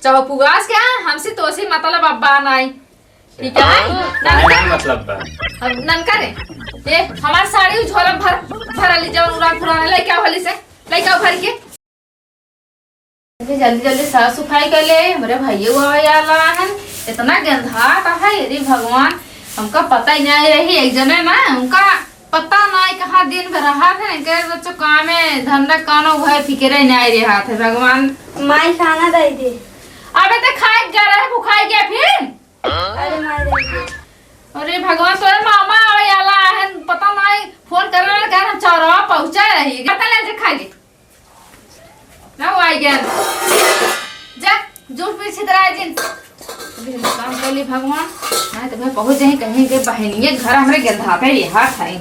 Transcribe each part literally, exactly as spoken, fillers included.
तो पुआस के, हमसे तोसे मतलब अब्बा नाई। ठीक है? काहे ननका, नाई मतलब बा? अब ननका रे, ए, हमार साड़ी उ झोला भर, भर ली, जौन उड़ा पुराना लइका वाली से, लइका भर के। जल्दी जल्दी साफ सफाई कर ले, हमरे भइया आवे वाला हन, इतना गंधात है, अरे भगवान, हमका पता ही नहीं रही, एक जने ना, उनका पता नहीं कहाँ दिन भर रहा था, इनके बच्चों काम में धंधा कानो हुआ है, फिक्र ही नहीं रहा था, भगवान। माई खाना दे दे। अबे तो खाए जा रहे, भुखाई गया फिर। अरे माई दे दे। अरे भगवान, तोरे मामा आवे वाला है, पता नहीं, फोन करे वाला, हम चौराहा पहुँचा रही, पता नहीं, खा ले। ना वो आई गया। जा, जूठ पी छितराए जिन। अभी हम काम कर ली भगवान। नहीं तो मैं पहुँच जाए कहीं के बहनिए घर हमरे गंधाते ये हाथ है।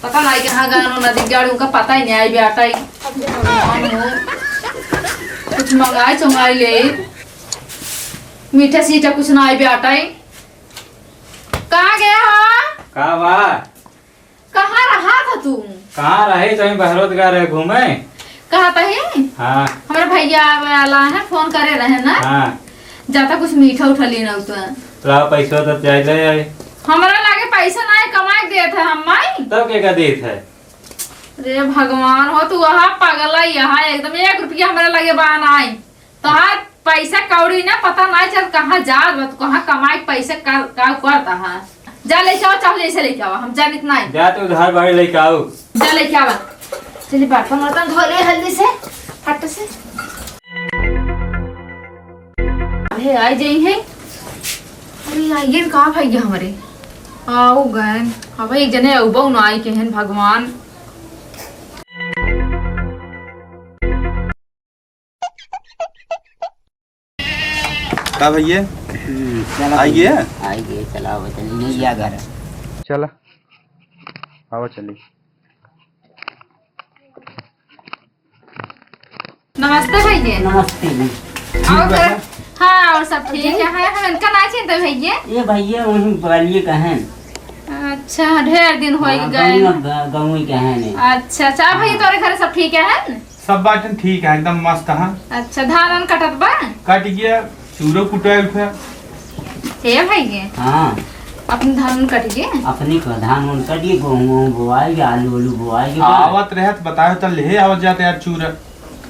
पता नहीं कहाँ गए उन्होंने, नदी गाड़ी उनका पता ही नहीं आई बेटा ही। भगवान हो। कुछ मंगाए चुंगाए ले। मीठा सीठा कुछ ना आई बेटा ही। कहाँ गया हो? का बा? कहाँ रहा था तू? कहाँ रहे? तो बहरोत गा रहे घूमे। कहा था ही? हाँ। हमारे भैया आवे वाला है, फोन करे रहे ना। हाँ। जाता कुछ मीठा उठा लेना होता है। ला पैसा तो जाए ले आए। हमारा लागे पैसा ना है, कमाए के देत है हम माई। तब के का देत है? रे भगवान हो, तू वहाँ पागल है, यहाँ एकदम एक रुपया हमारे लगे बा ना है। तोहार पैसा कौड़ी ना पता ना चल कहाँ जात बा, तू कहाँ कमाए के पैसा का, का करता है। जा लेके आवा, चाहो जैसे लेके आवा, हम जानित नहीं। जा तू उधार बाड़ी लेके आओ। जा लेके आवा। चलिए बर्तन वर्तन धो ले हल्दी से, फट से। अरे आ जाई है। अरे आइए का भैया हमारे। आओ गए। अब एक जने अउबो ना आई के हन भगवान। का भैया? हम्म, चला आई भैया। गया? आई गया, चला, वो चली नहीं गया घर। चला, आवा चली। नमस्ते भैया। नमस्ते जी। और ठीक बा? हाँ, और सब ठीक है। हम इनका ना चिन्हते भैया। ये भैया वहीं बगलिए का हैं। अच्छा, ढेर दिन हो हाँ, गए। गाँव में ग-, गाँव में के हैं ने। अच्छा, अच्छा, भैया, हाँ। तोरे घर सब ठीक है? सब बाटन ठीक है, एकदम मस्त है। अच्छा, धान वान कटत बा? कट गया, चूरो कुटाइल थे। हे भैया। हाँ। अपने धान वान कट गए? अपने का धान वान कट गए, गेहूं वहूं बोआई गए, आलू वालू बोआई गए। आवत रहत बताओ तो ले आवत जाते यार चूरा।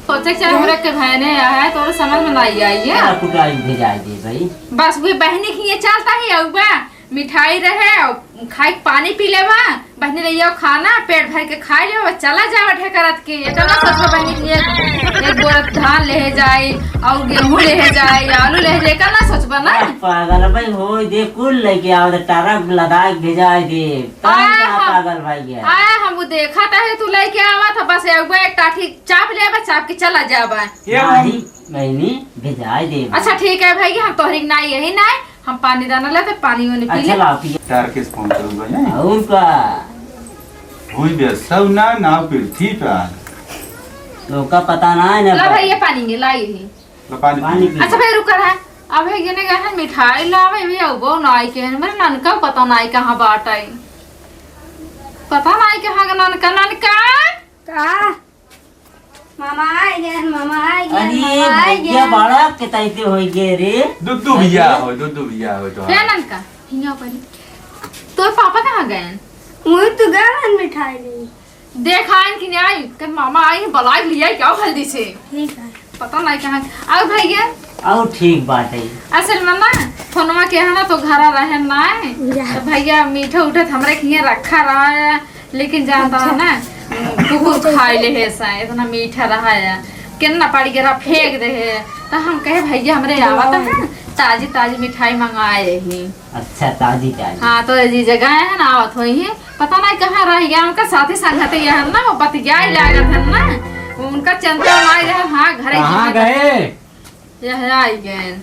सोचे के चाहे हमरा के बहने आया है, तोरे समझ में ना आई है। चला कुटाई भेजाई दे भाई। बस वे बहनी के ये चलता ही अउबा। मिठाई रहे और खाए के पानी पी लेवा, बहनी ले आओ खाना, पेट भर के खाए लेवा, बस चला जावा ढेकरत के। एतना सोचबा बहनी कि एक, एक बोरा धान ले जाई और गेहूं ले जाई, आलू ले जाई, एतना सोचबा ना। अरे पागल भाई, हो दे कुल लेके आओ, तो ट्रक लदा के भेजाए दे। आए का हम, पागल भाई है। आए हम वो देखा था तू लेके आवा था, बस एगो एक टाठी चाप लेबा, चाप के चला जाबा। ये नहीं, बहनी, भेजाए दे। अच्छा ठीक है भाई, हम तोहरी के ना यही ना, हम पानी दाना लेते, पानी वानी पी अच्छा ले। लाओ पिए। तार केस फोन करूंगा, हैं? और का? हुई बे, सब ना, नाव पृथ्वी पर। लोग का पता ना है ना ला पर। भाई, ये पानी ये लाई ही। ला पानी पानी पी। पी। अच्छा भाई, रुका है। अब है ये ने गए हैं मिठाई लावे, ये अउबो ना आई के हैं। मेरे ननका पता ना आई कहाँ बाट आई। पता ना आई कहाँ का ननका, ननका। का? मामा आ गए, मामा आ गए, अरे, मामा आ भैया गए। बड़ा के तैते हो गए रे। दुद्दू भैया अरे। हो, दुद्दू भैया हो तो। हे ननका, हियाँ पर। तोर पापा कहाँ गए? वही तो गए हैं मिठाई लेने। देखा है कि नहीं आई? कल मामा आई है, बुला लिया क्या जल्दी से? ठीक है। पता नहीं कहाँ। और भैया? और ठीक बात है। असल में ना, फोनवा के है ना, तो घरा रहे ना है। या। तो भैया मीठा उठा तो हमरे के यहाँ रखा रहा है। लेकिन जानता है ना, कुकुर खाए ले है सा, इतना मीठा रहा है, केतना पाड़ी गेरा फेंक दे है। तो हम कहे, "भैया, हमरे आवत है, ताजी ताजी मिठाई मंगाए रही।" अच्छा, ताजी ताजी। हाँ, तो जी जगह है ना, आवत होई है, पता नहीं कहाँ रह गया, उनका साथी संगत ये है ना, वो बतियाए लागत है ना, उनका चिंता नहीं रहे। हाँ, घरे कहाँ गए? यह आई गए।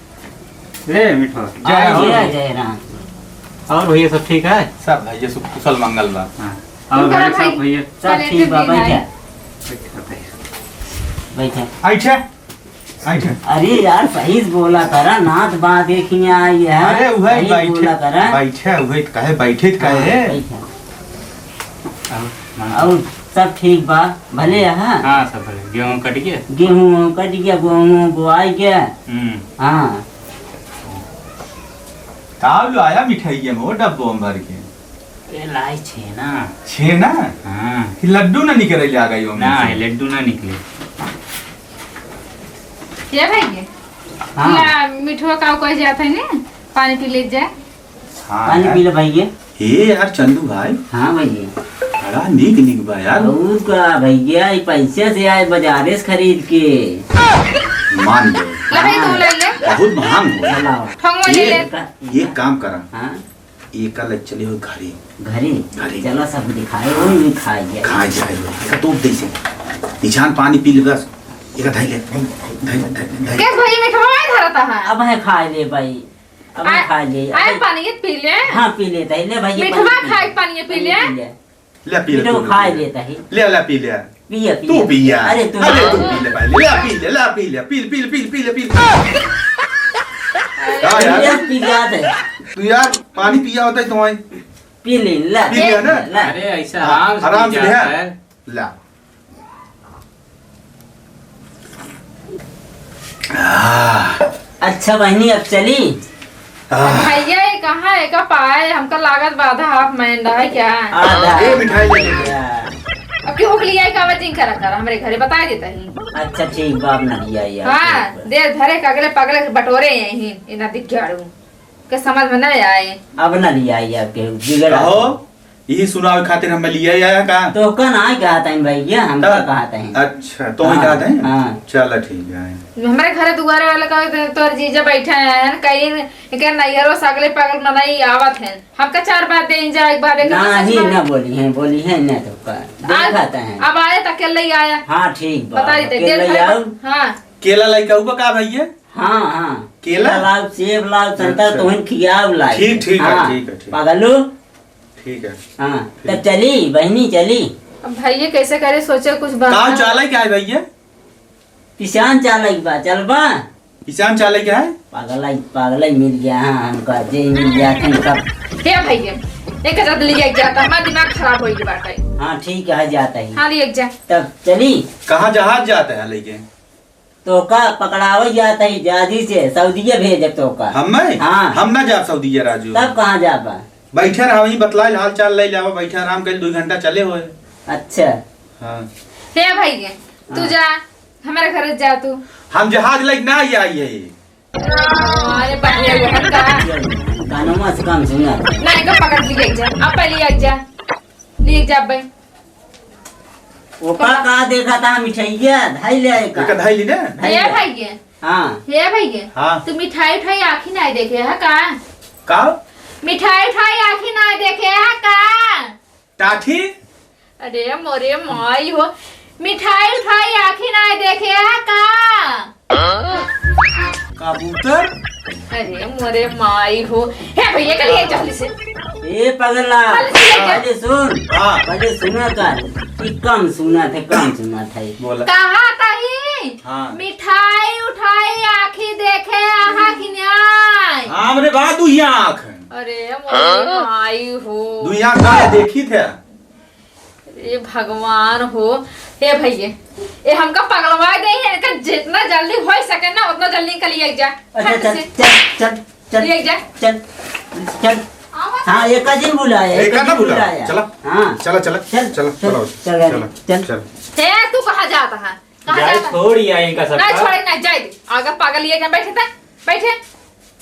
ए, मिठवा। जय हो। जय, जय राम। और भैया सब ठीक है? सब भैया सब कुशल मंगल बा। हाँ। और उनका घर में सब भाई भैया? सब चले ठीक बा, दिन बैठा। आए। बैठा, बैठा। बैठा। अच्छा, अच्छा। अरे यार, सही से बोला करा, नात बात एक ही आई है। अरे, उहे सही बैठे, बोला करा। बैठे, उहे कहे, बैठे हाँ, कहे। बैठा। और, और सब ठीक बा, भले है। हाँ, सब भले। गेहूँ कट गया? गेहूँ कट गया, गेहूँ बोआई गया। हम्म। हाँ। का लाया मिठाई में वो डब्बो में भर के? ये लाई छेना। छेना? हाँ। कि लड्डू ना निकले जागा यो में ना, से? ये लड्डू ना निकले। ये भाई ये? हाँ। ला, मिठवा का कोई जात है ने? पानी पी ले जा। हाँ पानी यार। पी ले भाई ये। ए यार चंदू भाई। हाँ भाई ये। बड़ा नीक नीक बा यार। और का भैया, ये पैसे से आए बाजारे से खरीद के। मान गए। ले भाई, तू ले ले। बहुत महंग हो। चलाओ। ठंगो ले ले। एक, एक काम करा। हाँ। एका ले चली हो घरे। घरे? घरे। चला सब दिखाए, वो भी खाए जाए। खा जाए वो। एका तोप दे से। निशान पानी पी ले बस। एका धई ले। धई ले, धई ले, धई ले। के भाई मिठवा है धरता है? अब है खा ले भाई। अब है आ, खा ले। आए अब पानी ये पी ले। हाँ, पी लेता है। ले भाई, ये मिठवा पानी पी खाए ले। पानी ये पी पानी ले। पी ले। ले पी ले, मिठवा तू खा ले। लेता है। ले, ले पी ले। पिया, तू पिया। पिया। अरे तू अरे पिया। तू पी ले पहले। ले पी ले, ले पी ले। पी ले, पी ले, पी ले, पी ले, पी ले। का यार? पिया, पी जात है। तू यार पानी पिया होता है तो आए। पी ले, ला। पी लिया ना? ला। अरे ऐसा हाँ, आराम से आराम पी से जाता है। है। ला। आह। अच्छा बहनी, अब चली? आह। भैया, ये कहाँ है का पाए? हमका लागत बा आधा हाफ माइंड है क्या? आधा। ये मिठाई ले ले। अब क्यों हो लिया का वजह करा कर हमरे घरे बता देता ही। अच्छा ठीक बा, अब ना लिया यार। हाँ, दे धरे का अगले पगले बटोरे यही, ये ना दिख झाड़ू के समझ में ना आए। अब ना लिया यार, के बिगड़ कहो। यही सुनावे खातिर हमें लिया आया का? तो का ना कहा था भाई, ये हमका तब? कहा था। अच्छा, तो ही हाँ, कहा था? हाँ। चला ठीक है। हमरे घरे दुआरे वाला का तो तोर जीजा बैठा है ना, कहीं के नैहरो सगले पागल मनाई आवत है। हमका चार बात दे जा, एक बात दे ना, सच ही बात। ना बोली है, बोली है ना तो का। देखा आज था है। अब आया तो अकेले ही आया। हाँ, ठीक बा। बता देते, अकेले देर ही भर आऊ। हाँ। केला लइका हुआ का भैया? हाँ, हाँ। केला? केला लाओ, सेब लाओ, संतरा अच्छा। तोहन खियाव लाए। ठीक, ठीक है, हाँ। ठीक है, ठीक। पागलो। ठीक है। हाँ, ठीक। तब चली, बहनी चली। अब भैया कैसे करे, सोचे कुछ बात काव ना। चाले क्या है भैया? किसान चाले बा, चलबा? किसान चाले क्या है? पागल है, पागल है, मिल गया, हाँ, हमका जे मिल गया, हम सब। हे भैया, एक जद लिया जाता, हमारा दिमाग खराब हो गया बाटे। हाँ, ठीक है, जाता ही। हाँ, लिया जा। तब चली। कहाँ जहाज जाता है लेके? तोका पकड़ावे जात ही जहाजी से, सऊदीया भेजब तोका। हम्मे? हाँ। हम ना जाब सऊदीया, राजू। तब कहाँ जाबा? बैठे रहा, वहीं बतलाइल, हाल चाल ले जावा, बैठे आराम कर, दो घंटा चले होए। अच्छा। हाँ। हे भैया, तू हाँ। जा, हमारे घर जा तू। हम जहाज लेके ना आई, आई है। अरे बढ़िया, ये हम कहा। कानवा से काम सुना। ना, इनको पकड़ के ले जा, अब पहले ले जा, ले जा भाई। ओका का देखा था मिठाइया, धाई ले आए का? एका धाई ली ना? धाई ये ले। भैया। हाँ। ये भैया। हाँ। तू मिठाई उठाई आँखी ना देखे है का? का? मिठाई उठाई आँखी ना देखे है का? टाठी? अरे मोरे माई हो, मिठाई उठाई आँखी ना देखे है का? कबूतर? अरे मोरे माई हो। हे भैया, के लिए जल्दी से। ए पगला, जल्दी से लेके आ। पहले सुन। हाँ। पहले सुना कर, कि कम सुना थे, कम सुना थे। बोला। कहा तही? हाँ। मिठाई उठाई आँखी देखे आहा कि न्याय। हाँ, हमरे बा दुइया आँख। अरे मोरे माई हो। दुइया आँख काहे देखी थे? ए भगवान हो, हे भैया, ए हमका पगलवा दे है, इनका जितना जल्दी हो सके ना उतना जल्दी इनका लिया जा। अच्छा, फट चल, से। चल, चल, चल, लिया जा। चल, चल। आवा। हाँ, एका जिन बुलाया, एका एका ना जिन बुलाया। बुलाया। चला। हाँ। चला, चला, चल, चला, चल, चला, चल, गाड़ी, चला, चल। चल। हे, तू कहाँ जाता है? कहाँ जाए जाता? छोड़ ही आए इनका ना सबका। छोड़े ना, जाए दे। अगर पागल ये क्या बैठे था? बैठे।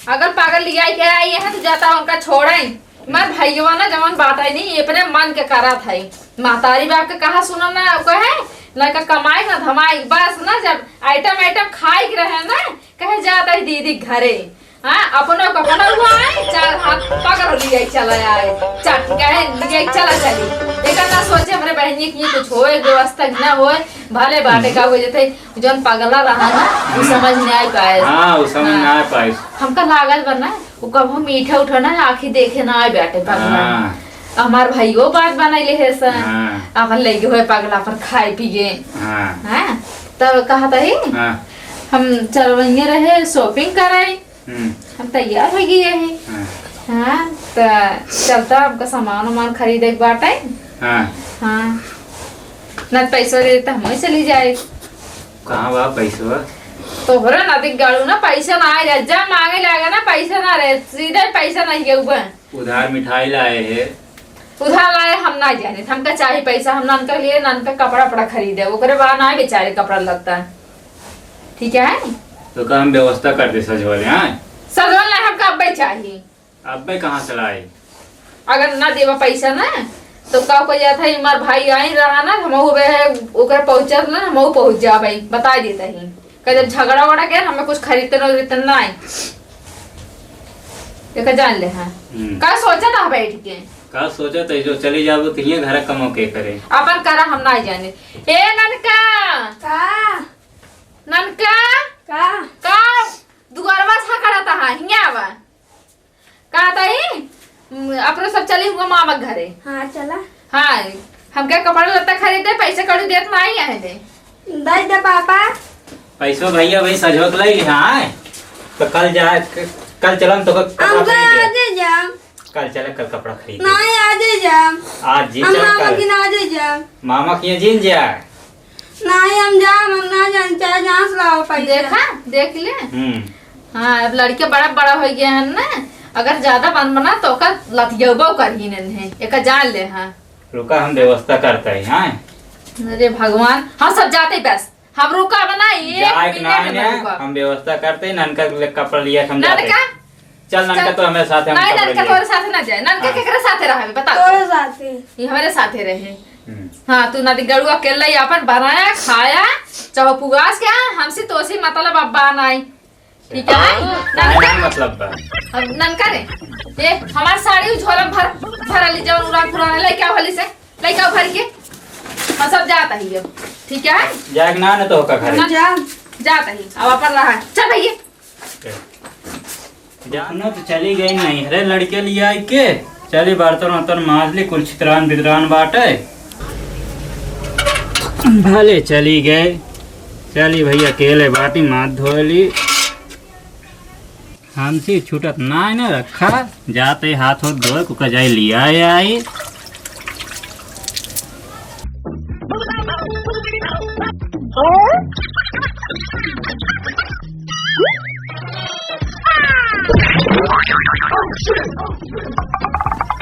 अगर पागल लिया के आई है तो जाता उनका छोड़े। मर भैया ना जवन बात है नहीं, अपने मन के करत है। महतारी बाप के कहा सुनो ना, कहे लड़का कमाए ना धमाए, बस ना जब आइटम आइटम खाए के रहे ना, कहे जाता है दीदी के घरे। हाँ, अपनो कपड़ा हुआ है, चार हाथ पकड़ लिए चला आए। चट कहे लिए चला चली। एकर ना सोचे हमरे बहनी की कुछ होए, व्यवस्था ना होए, भले बाटे का हो जते, जौन पगला रहा ना, वो समझ नहीं आ पाए। हाँ, वो समझ हाँ। ना आ पाए। हमका लागल बा ना, वो कबो मीठा उठा ना, आँखी देखे ना आए बाटे पगला। हाँ। हमार भाइयों बात बनाई ले है सन। हाँ। अपन लेके हुए पगला पर खाए पिए। हाँ। हाँ, तब कहा था ही, हाँ। हम चलवइये रहे shopping कराई। हम्म। हम तैयार हो गए हैं। हाँ। हाँ, त चलता हमका सामान वामान खरीदे के बाटे। हाँ। हाँ। ना पैसा दे देता, हम चली जाए। कहाँ बा पैसवा? तोहरा ना दिख गाड़ू ना, पैसा ना आए रहे, जब मांगे लागे ना पैसा ना रहे, सीधे पैसा नहीं के ऊपर। उधार मिठाई लाए है। उधार लाए हम ना जाने, हमका चाही पैसा, हम ननका लिए ननका कपड़ा वपड़ा खरीदे, ओकरे बाद ना बेचारे कपड़ा लगता है। ठीक है? तो का हम व्यवस्था कर दे सजवले, हाँ? सजवल ना हमका अब्बे चाही। अब्बे कहाँ से लाई? अगर ना देवा पैसा ना, तो का हो जात है, हमार भाई आई रहा ना, हम ओकरे पहुँचत ना, हम पहुँच जाबे, बता देता ही। का जब झगड़ा वगड़ा के हमें कुछ खरीदते ना, उरीदते ना आई। एका जान ले, हाँ। हम्म। का सोचत है बैठ के? का सोचत है, जो चली जाबो तो हियाँ घर कमाओ के करे? अपन करा हम ना जाने। ए ननका! का? ननका! का? का? दुआरवा से खड़ा था, हाँ, हियाँ आवा। का ताई? हम्म, अपने सब चली हुआ मामा के घरे। हाँ, चला। हाँ, हमके कपड़ा लत्ता खरीदे, पैसे कौड़ी देत नाई है दे। दे दे पापा। पैसो भैया भाई सजवत लई लिहा है। तो कल जा, क-, कल चलम तो क-, कपड़ा हम तो खरीदे। आजे जाम। कल चले, कल कपड़ा खरीदे। नहीं, आजे जाम। आज जी हम चल मामा कल। की ना आजे जाम। मामा की जिन जाए। नहीं, हम जाम, हम ना जान, चाहे जहाँ से लाओ पैसा। देखा, देख ले। हम्म। हाँ, अब लड़के बड़ा बड़ा हो गए हैं ना, अगर ज्यादा बन बना तो ओकर लतियबो करही नहीं है, एका जान ले। हाँ। रुका, हम व्यवस्था करते हैं, हाँ। अरे भगवान, हम सब जाते बस, हम रुका बना एक जाए के मिनट ना, में ना, रुका। हम व्यवस्था करते हैं, ननका के लिए कपड़ा लिया, हम जाते हैं। ननका? चल ननका, चल। तो हमें साथ, हम नहीं, कपड़ा ननका लिए। तोरे साथ ना जाए, ननका हाँ। केकरे साथे रहबे, बता। तोरे साथे। ये हमारे साथे रहे। हम्म। हाँ, तू नदी गड़ू अकेला ही अपन बनाया, खाया, चाहे उपवास के, हमसे तोसी मतलब अब्बा नाई। ठीक है? काहे ननका? ना मतलब बा? अब ननका रे, ए, हमार साड़ी उ झोला भर, भर ली जवन उड़ान पुराना लइका वाली से, लइका भर के, हम सब जात ही अब। ठीक है? जाए के ना, ना तो होका घरे। ना, जा। जात ही, अब अपन रहा। चल भैया। जा। अपना तो चली गई नहीं, अरे लड़के लिए आई के, चली बर्तन वर्तन माज ली, कुल छितरान बितरान बाटे। भले चली गए, चली भैया, अकेले बाटी, माथ धो ली। हमसे छूटत ना है ना रखा, जाते हाथ होत धोए, कुका जाए लिया आई।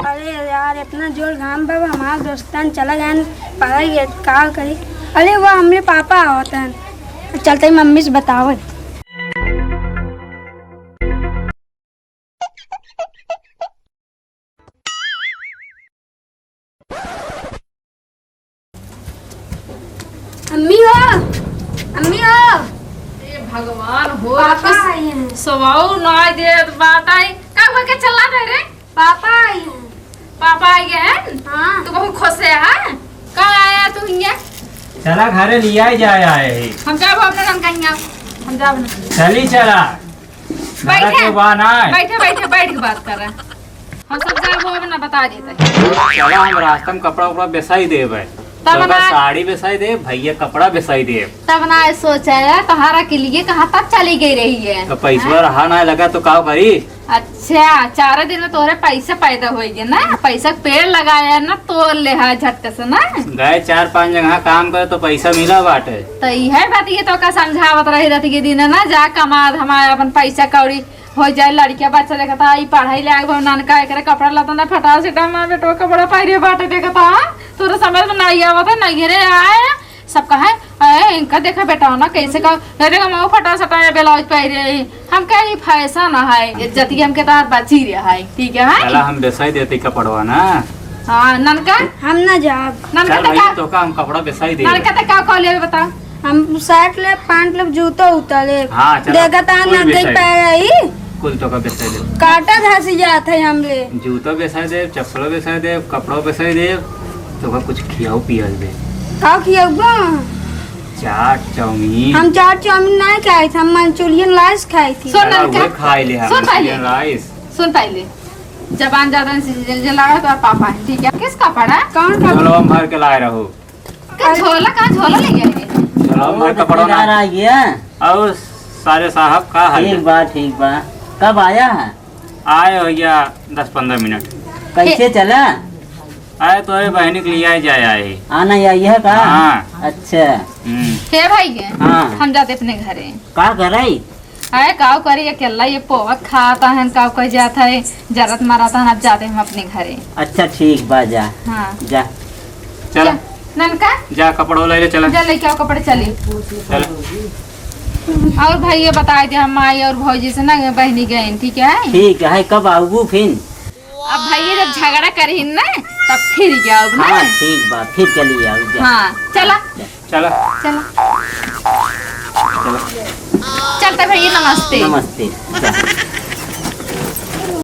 अरे यार, इतना जोर घाम बा, हमार दोस्तन चला गए, पढ़ाई का करी। अरे, वो हमरे पापा आवत हैं, चलते ही मम्मी से बतावे। अम्मी हो, अम्मी हो। ए भगवान हो, पापा कुछ आई हैं। सवाऊ ना देत बात आई। का हुआ, के चला दे रे? पापा आई हैं। पापा आई हैं? हाँ। तू बहुत खुश है, हाँ? का आया तू हियाँ? चला घरे लिया ही जाए आए ही। हम जाबो अपने रंग कहीं, हम जाबो ना। चली चला। बैठे। घरा के बा ना। बैठे, बैठे, बैठ के बात कर रहा। हम सब जाबो अब ना बता देते। चला हम रास्ता में कपड़ा उपड़ा बेसाई देबे। तब तोका ना। साड़ी बेसाई देब, भैया कपड़ा बेसाई देब। तब ना सोचा है, तोहरा के लिए कहाँ तक चली गई रही है? तो पैसवा हैं? रहा ना लगा तो का करी? अच्छा, चार दिन में तोहरे पैसा पैदा होइगे ना, पैसा के पेड़ लगाया ना, तोड़ ले है झटके से ना। गए चार पांच जगह काम करे तो पैसा मिला बाटे। तो इहे बात ये तोका समझावत रही रहती के दिन ना, जा कमा धमा अपन पैसा कौड़ी हो जाए, लड़किया बच्चा देखता, ई पढ़ाई ले आए, ननका एकरे कपड़ा लता ना फटा से, माँ बेटवा कपड़ा पहिरे बाटे देखता, हाँ? तोरे समझ में नहीं आवत है, नहीं घरे आए, सब कहे, "ए, इनका देखा बेटा ना, कैसे का, अरे, हम वो फटा सटा या ब्लाउज पहिरे ही।" हम कहे, "ई फैशन है, इज्जत की हमके तार बची रहा है, ठीक है, हाँ?" चला, हम बेसाई देते कपड़वा ना। हाँ, ननका? हम ना जाब। ननका चल तो भाई, का? तो का हम कपड़ा बेसाई दे। ननका तो का कह लेबे, बता। हम शर्ट लेब, पैंट लेब, जूता उता लेब। हाँ, चला, देखा ता कुल नंगे बेसाई। पैर आई। कुल तो का बेसाई देब। काटा धसी जात है हमरे। जूतो बेसाई देब, चप्पलो बेसाई देब, कपड़ो बेसाई देब, तो का कुछ खियाओ पियाल दे। का खियाओ? चाट, चाउमीन। हम चाट, चाउमीन नहीं खाई थी, हम मंचूरियन राइस खाई थी। सुन चला, ननका, उहे खाई ले हम, सुन पहले। मंचूरियन राइस। सुन पहले, जबान ज्यादा नहीं, जल, जल लगा तो पापा है, ठीक है? किसका पड़ा? कौन का? झोलवा में भर के लाए रहो। का झोला, का झोला ले गया रे? झोला में भर के पड़ा ना। आ गया। और सारे साहब का हाल ठीक है? बा, ठीक बा। कब आया है? आए हो गया दस पन्द्रह मिनट। कैसे हे। चला? आए तो अरे बहनी के लिए आए जाए आए। आना या यह का? हाँ। अच्छा। हम्म। हे भाई के, हाँ। हम जाते अपने घरे। का करे? अरे काव करी, अकेला ये पोवत खात हन, काव कर जात है, जरत मारत हन, अब जाते हम अपने घरे। अच्छा ठीक बा, जा। हाँ। जा। चला। जा, ननका? जा, कपड़ो ले ले, चला। जा, लेके आओ कपड़े, चली। चला। और भाई ये बताइ दे, हम माई और भौजी से ना बहनी गइन, ठीक है? ठीक है, कब आउबू फिन? अब भैया जब झगड़ा करिन ना, तब फिर जाओ ना। हाँ, ठीक बा, फिर चली आओ, जा। हाँ, चला। चला। चला। चला। चलते भैया, नमस्ते। नमस्ते। जा।